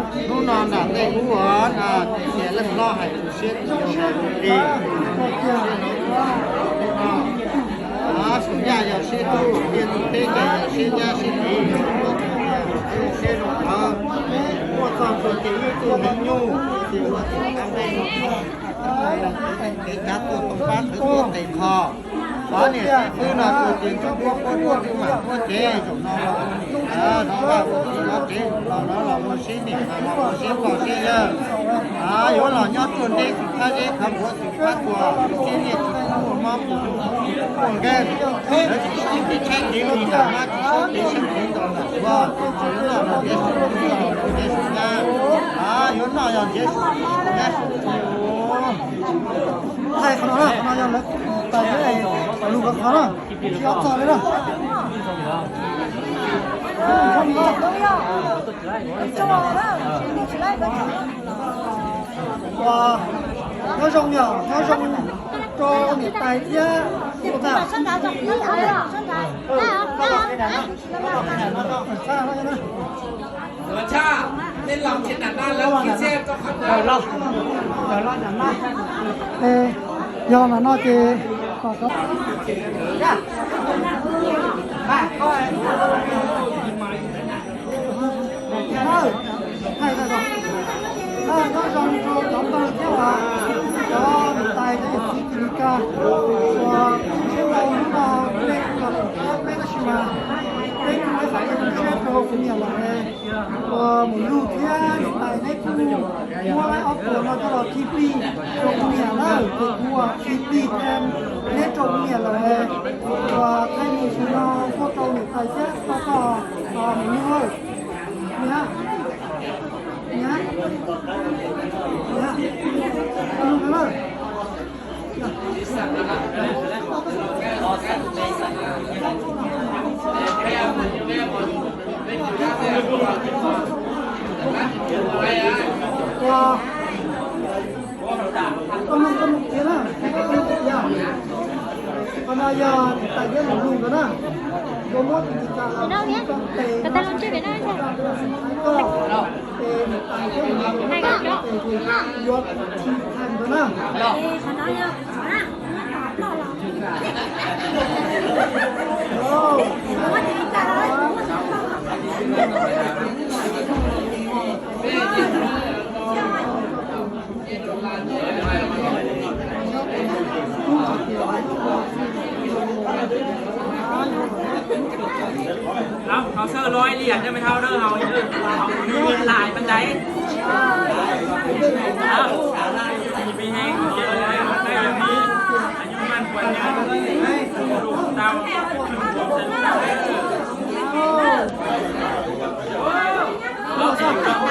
Hnub no nram tej ub os, no ces leej loj hais tus siab tus yau tus tis, siab no, hnub no, xub nyaj yog siab tub, tiaj tus teb ces yog siab nyab siab tis, siab zoo qhawv, muaj txog txuas ces ib tug heev nyuj, ces ua tus qab nqeeb no, kev cab tuaj too pab qhwv tuaj tes kho. Qhov niam txiv pwb no tus ces ntsoj duab quab duab twb mam quab cev zaum no los, no vaj ua txiv los tsev los no los ua siab niam los ua siab pog siab yawg. Yuav los nyob ruaj nreb tsis phab zeb khav npuav tsis phab tuag, tsis txhiab nyiaj tsis muaj mob, ua nqeeb, lawv tsis sib tib tshaib kev lub yam mab tsis sib tib sab kev ntau ntawm tuag, yuav noj los ntiav sum txuj los ntiav sum nyab, yuav noj yog ntiav sum txuj nyab sum txuj. Thaij qhov no na, qhov no yog lawv tais thiab lus nkawd qhov na, tsis ob txog li na. Ua, nyob zoo yom, nyob zoo rau niam tais thiab tus tag. Yog mas no ces kom nyob zoo rau cov npawg thiab cov niam tais cov yawm txiv Kis Lis Kas uas siab ntaus hnub no, kuv le kuv los thiab peb tab sis mas peb kuj ib qhov tias tu siab rau kuv niam lawm. Uas mus lug thiab niam tais neb kuj muab ob puas no coj los khi plig rau kuv niam lawm, ces kuv uas khi plig thiab neb rau kuv niam lawm. Uas thaij mus no tuaj rau niam tais thiab tau tau mus lug. Niam, niam, niam, lug no na. Ua, koj mloog, koj mloog kiag na, koj mloog kiag. Qhov no yog niam tais thiab mus lug ntawd na. Yuav muab tus Kis Lis Kas los ua ib tug tes no, ua ib tug tes no, tes niam tais thiab mus lug ua ib tug tes, yuav khi plig ntawd na. Haus sơ loi liam cho mày haus đơ, haus, haus nws lại bên đấy. Đó. Thì mày hẹn, mày hẹn, mày hẹn, mày hẹn, mày hẹn, tao. Ua, ua, ua.